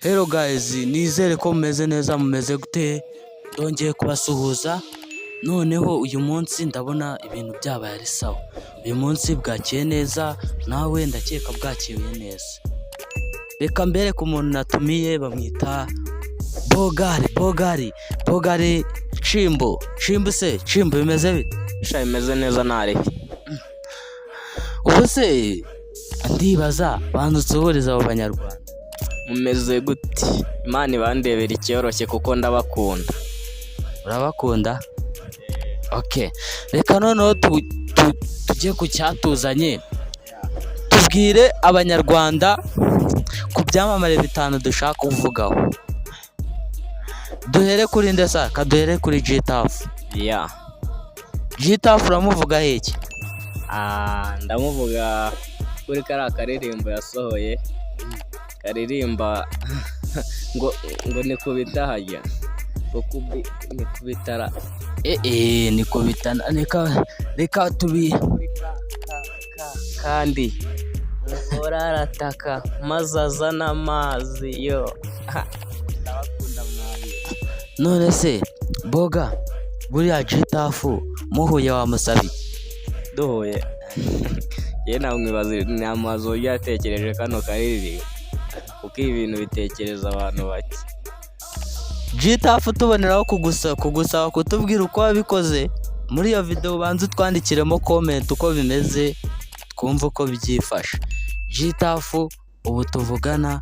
Hello guys, nizere ko mumeze neza. Mumeze gute? Ndongeye kubasuhuza. Noneho uyu munsi ndabona ibintu byabaye ari sawa. Uyu munsi bwakeye neza, nawe ndakeka bwakeye neza. Reka mbereke umuntu natumiye, bamwita Bogari. Bogari, Bogari Cimbo, Cimbo se, Cimbo, bimeze bite? Sha, bimeze neza, ntaribi. Ubu se ndibaza, banza usuhurize abo Banyarwanda. Mumeze gute? Imana ibandebera icyoroshye kuko ndabakunda. Urabakunda? Okay, reka noneho tujye ku cyatuzanye. Tubwire Abanyarwanda ku byamamare bitanu dushaka kuvugaho. Duhere kuri ndesa kaduhere kuri G-Taff. Ya. G-Taff uramuvugaho iki? Ah, ndamuvuga kuri kariya karirimbo yasohoye karirimba ngo ni kubita hajya ngo kubi ni kubitara. Niko bitana. Reka tubi Kandi umugore arataka maze azana amazi yo. Ndabakunda mwabi. None se Boga, buriya G-Taff muhuye wamusaba iki? Duhuye, yewe namwibaza, namubaza uburyo yatekereje kano karirimbo, kuko ibi bintu bitekereza abantu bake. G-Taff, tuboneraho kugusaba kutubwira uko wabikoze muri iyo video. Ubanza utwandikiremo comment uko bimeze, twumve uko byifashe. G-Taff ubu tuvugana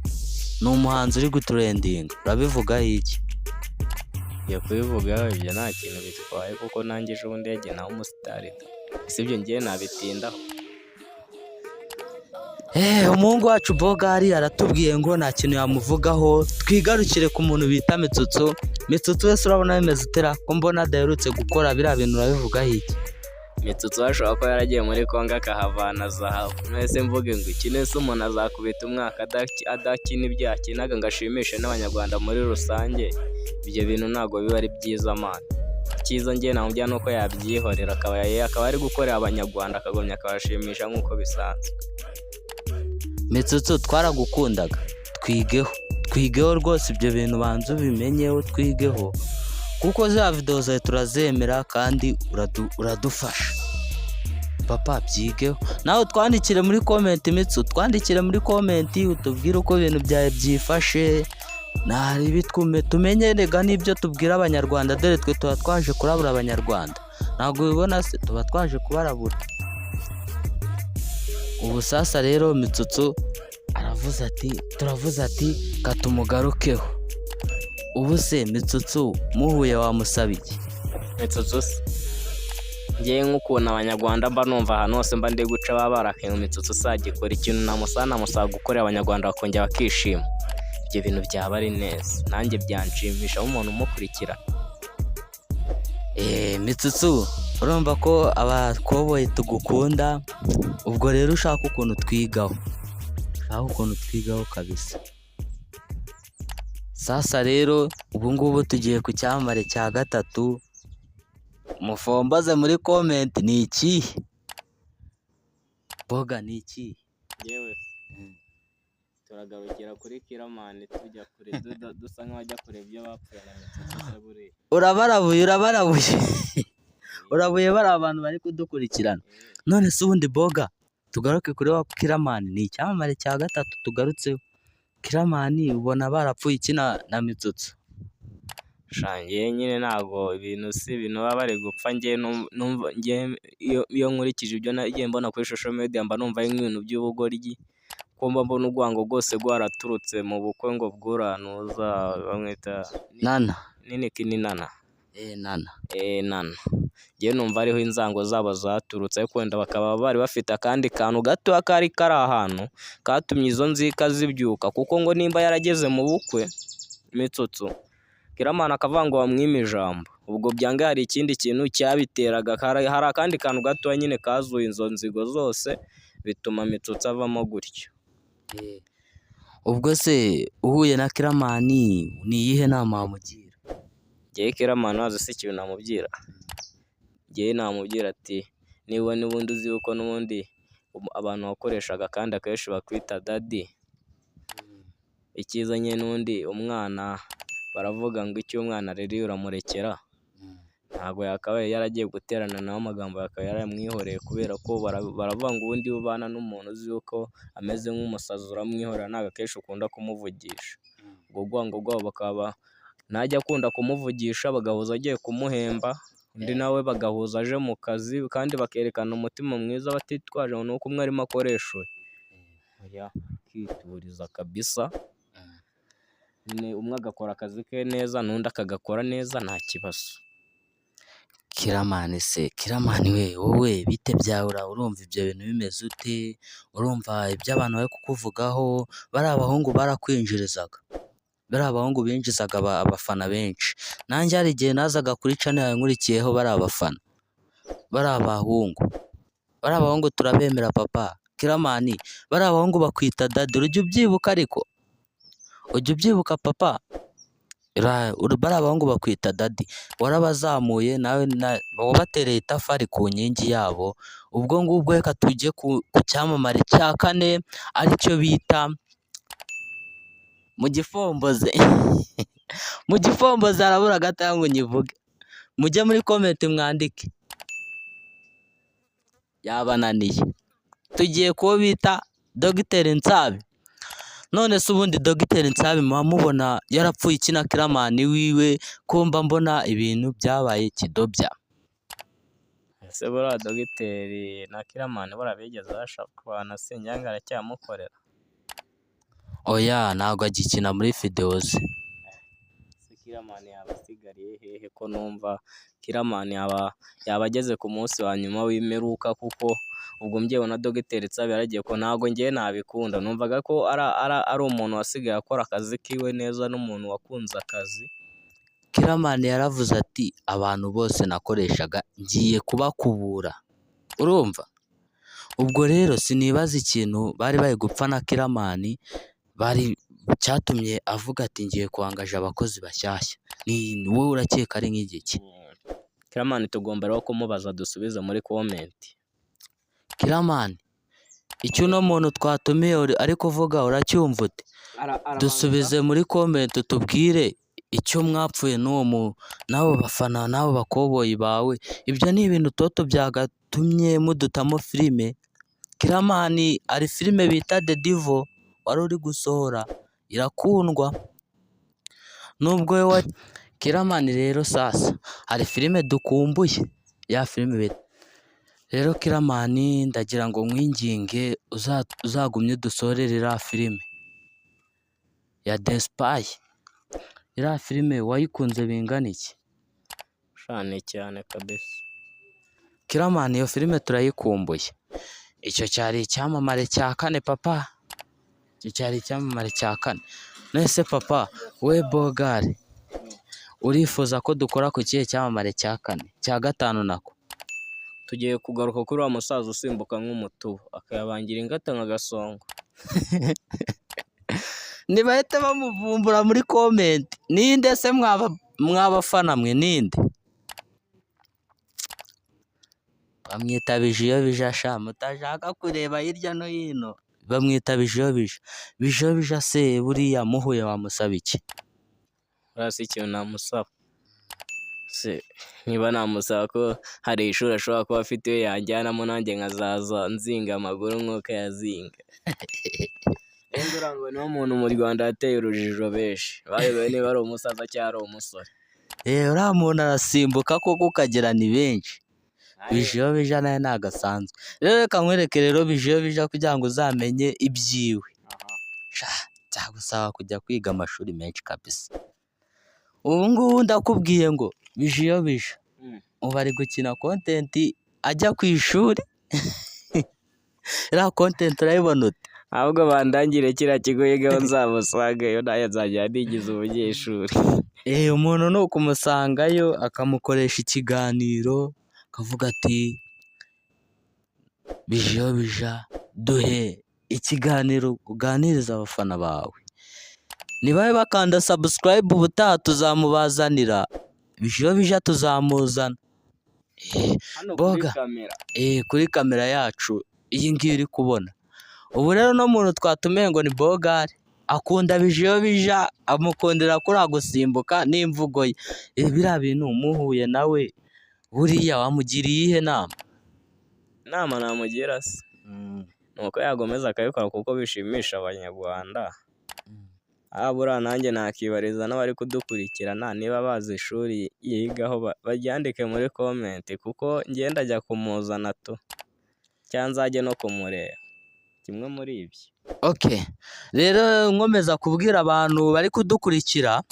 ni umuhanzi uri gutrendinga, urabivugaho iki? Ngiye kubivugaho, ibyo nta kintu bitwaye, kuko nanjye ejo bundi yagiye nawe umusitari da, sibyo? Ngiye nabitindaho. Umuhungu wacu Bogari aratubwiye ngo nta kintu yamuvugaho. Twigarukire ku muntu bita Mitsutsu. Mitsutsu wese urabona bimeze utera ko mbona adaherutse gukora biriya bintu, urabivugaho iki? Mitsutsu ashobora kuba yaragiye muri Kongo akahavana zahabu. Mwese mvuge ngo iki nese umuntu azakubita umwaka adakina ibyo yakinaga ngo ashimishe n'Abanyarwanda muri rusange? Ibyo bintu ntabwo biba ari byiza, man. Icyiza njye namubwira ni uko yabyihorera, akaba ari gukorera Abanyarwanda, akagumya akabashimisha nk'uko bisanzwe. Mitsutsu, twaragukundaga, twigeho, twigeho rwose. Ibyo bintu banza ubimenyeho, twigeho, kuko za videwo zawe turazemera kandi uradufasha papa. Byigeho nawe, twandikire muri comment. Mitsu, twandikire muri comment utubwire uko ibintu byawe byifashe. Ntari tumenye rega n'ibyo tubwira Abanyarwanda. Dore twe tuba twaje kurabura Abanyarwanda, ntabwo ubibona se? Tuba twaje kubarabura. Ubu sasa rero Mitsutsu aravuze ati, turavuze ati katumugarukeho. Ubu se Mitsutsu muhuye wamusaba iki? Mitsutsu se, ngewe nk'ukuntu Abanyarwanda mba numva ahantu hose mba ndi guca baba barakaye ngo Mitsutsu sagikora ikintu, namusaba gukorera Abanyarwanda bakongera bakishima. Ibyo bintu byaba ari neza, nanjye byanshimisha nk'umuntu umukurikira. Mitsutsu, urumva ko abakoboyi tugukunda. Ubwo rero ushaka ukuntu twigaho, ushaka ukuntu twigaho kabisa. Sasa rero ubu ngubu tugiye ku cyamamare cya gatatu. Mufomboze muri comment, ni ikihe? Boga, ni ikihe? Yewe, turagarukira kuri Killaman, tujya kure, dusa nk'abajya kureba ibyo bapfuye na Mitsutsu se buriya. Urabarabuye, urabarabuye, urabuye bari abantu bari kudukurikirana. None se ubundi Boga, tugaruke kuri wa Killaman, ni icyamamare cya gatatu tugarutseho. Killaman ubona barapfuye iki na Mitsutsu? Sha, njyewe nyine ntabwo ibintu si ibintu baba bari gupfa. Njyewe numva njyewe iyo nkurikije ibyo nagiye mbona kuri social media, mba numva ari nk'ibintu by'ubugoryi, kuko mba mbona urwango rwose rwaraturutse mu bukwe ngo bw'urantuza bamwita Nana. Nini ni Nana. Eh, Nana. Eh, Nana. Njyewe numva ariho inzango zabo zaturutse, ariko wenda bakaba bari bafite akandi kantu gatoya kari kari ahantu katumye izo nzika zibyuka, kuko ngo nimba yarageze mu bukwe Mitsutsu, Killaman akavuga ngo bamwime ijambo, ubwo byanga hari ikindi kintu cyabiteraga, hari akandi kantu gatoya nyine kazuye izo nzigo zose, bituma Mitsutsu avamo gutyo. Ubwo se uhuye na Killaman ni iyihe nama wamugira? Njyewe Killaman wazi se ikintu namubwira? Njyewe namubwira ati niba n'ubundi uzi yuko n'ubundi abantu wakoreshaga kandi akenshi bakwita daddy. Icyiza nyine n'undi umwana baravuga ngo icyo umwana aririye uramurekera, ntabwo yakabaye yaragiye guterana nawe amagambo, akaba yaramwihoreye kubera ko baravuga ngo ubundi iyo ubana n'umuntu uzi yuko ameze nk'umusazi uramwihorera, ntabwo akenshi ukunda kumuvugisha. Ubwo rwango rwabo bakaba ntajya akunda kumuvugisha, bagahuza agiye kumuhemba, undi nawe bagahuza aje mu kazi, kandi bakerekana umutima mwiza batitwaje ngo ni uko umwe arimo akoresha uyu. Oya, akituriza kabisa, nyine umwe agakora akazi ke neza n'undi akagakora neza nta kibazo. Kiramani se, Kiramani we, wowe bite byawe, urumva ibyo bintu bimeze ute? Urumva ibyo abantu bari kukuvugaho? Bariya abahungu barakwinjirizaga, bariya abahungu binjizaga abafana benshi. Nanjye hari igihe nazaga kuri channel yawe nkurikiyeho bariya abafana, bariya abahungu, bariya abahungu turabemera papa. Kiramani, bariya abahungu bakwita daddy, ujya ubyibuka ariko? Ujya ubyibuka papa? Bariya abahungu bakwita daddy, warabazamuye nawe wabatereye itafari ku nkingi yabo. Ubwo ngubwo reka tujye ku cyamamare cya kane aricyo bita mu gifomboze. Mu gifomboze harabura gato ngo nyivuge, mujye muri comment mwandike, yabananiye. Tugiye kuwo bita Dogiteri Nsabi. None se ubundi Dogiteri Nsabi muba mubona yarapfuye iki na Kiramani wiwe, ko mba mbona ibintu byabaye kidobya? Ese buriya Dogiteri na Kiramani buriya bigeze bashwana? Singira aracyamukorera? Oya, ntabwo agikina muri videwo ze. Ese Kiramani yaba asigariye hehe, ko numva Kiramani yaba ageze ku munsi wa nyuma w'imperuka? Kuko ubwo njyewe na Dogiteri Nsabi yaragiye, ko ntabwo njyewe nabikunda. Numvaga ko ari umuntu wasigaye akora akazi kiwe neza n'umuntu wakunze akazi. Kiramani yaravuze ati abantu bose nakoreshaga ngiye kubakubura, urumva? Ubwo rero sinibaza ikintu bari bari gupfa na Kiramani bari cyatumye avuga ati ngiye kwangaja abakozi bashyashya. Ni wowe urakeka ari nk'igiki? Kiramani tugomba rero kumubaza, dusubize muri comment. Kiramani, icyo uno muntu twatumiye ari kuvuga uracyumva ute? Dusubize muri comment utubwire icyo mwapfuye n'uwo mu n'abo bafana n'abo bakoboyi bawe. Ibyo ni ibintu toto byagatumye mudutamo filime. Kiramani ari filime bita The Devil wari uri gusohora irakundwa. Nubwo we Kiramani rero sasa hari filime dukumbuye, ya filime bita rero. Kiramani, ndagira ngo nkwinginge uzagumye udusorere iriya filime ya The Spy. Iriya filime wayikunze bingana iki? Shane cyane kabisa. Kiramani, iyo filime turayikumbuye. Icyo cyari icyamamare cya kane papa, icyo cyari icyamamare cya kane. None papa we Bogari, urifuza ko dukora ku kihe cyamamare cya kane, cya gatanu nako? Tugiye kugaruka kuri wa musaza usimbuka nk'umutubu akayabangira ingata nka gasongo. Ntibahite bamuvumbura muri comment. Ninde se mwaba mwabafana mwe, ninde? Bamwita Bijiyobija sha, mutashaka kureba hirya no hino, bamwita Bijiyobija. Bijiyobija se buriya muhuye wamusaba iki? Buriya si ikintu namusaba se, niba namusaba ko hari ishuri ashobora kuba afite iyo yanjyanamo, nanjye nkazaza nzinga amaguru nk'uko yazinga. Wenda uriya ngo niwo muntu mu Rwanda yateye urujijo benshi, bayobewe niba ari umusaza cyangwa ari umusore. Uriya muntu arasimbuka koko ukagira ni benshi. Bijiyobija nawe ntabwo asanzwe. Rero reka nkwereke rero Bijiyobija kugira ngo uzamenye ibyiwe. Sha, byagusaba kujya kwiga amashuri menshi kabisa. Ubu ngubu ndakubwiye ngo Bijiyobija ubu ari gukina content ajya ku ishuri. Iriya content urayibona ute? Ahubwo bandangire kiriya kigo yigaho nzamusangeyo, nawe nzajya nigiza umunyeshuri. Umuntu ni ukumusangayo akamukoresha ikiganiro, akavuga ati Bijiyobija duhe ikiganiro uganiriza abafana bawe. Nibabe bakanda subscribe, ubutaha tuzamubazanira Bijiyobija, tuzamuzana. Hano kuri Boga. kamera. Kuri kamera yacu iyi ngiyi uri kubona. Ubu rero uno muntu twatumiye ngo ni Bogari. Akunda Bijiyobija, amukundira kuriya gusimbuka n'imvugo ye. Biriya bintu muhuye nawe buriya wamugiriye iyihe nama? Inama namugira se ni uko yakomeza akabikora kuko bishimisha Abanyarwanda. Buriya nanjye nakibariza n'abari kudukurikirana niba bazi ishuri yigaho, baryandike muri comment, kuko njye ndajya kumuzana tu, cyangwa nzajye no kumureba, kimwe muri ibyo. Okay, rero nkomeza kubwira abantu bari kudukurikira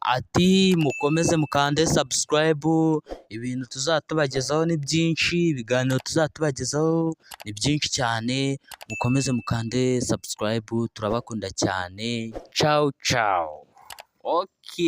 ati mukomeze mukande subscribe, ibintu tuzajya tubagezaho ni byinshi, ibiganiro tuzajya tubagezaho ni byinshi cyane, mukomeze mukande subscribe, turabakunda cyane, cawu cawu. Okay.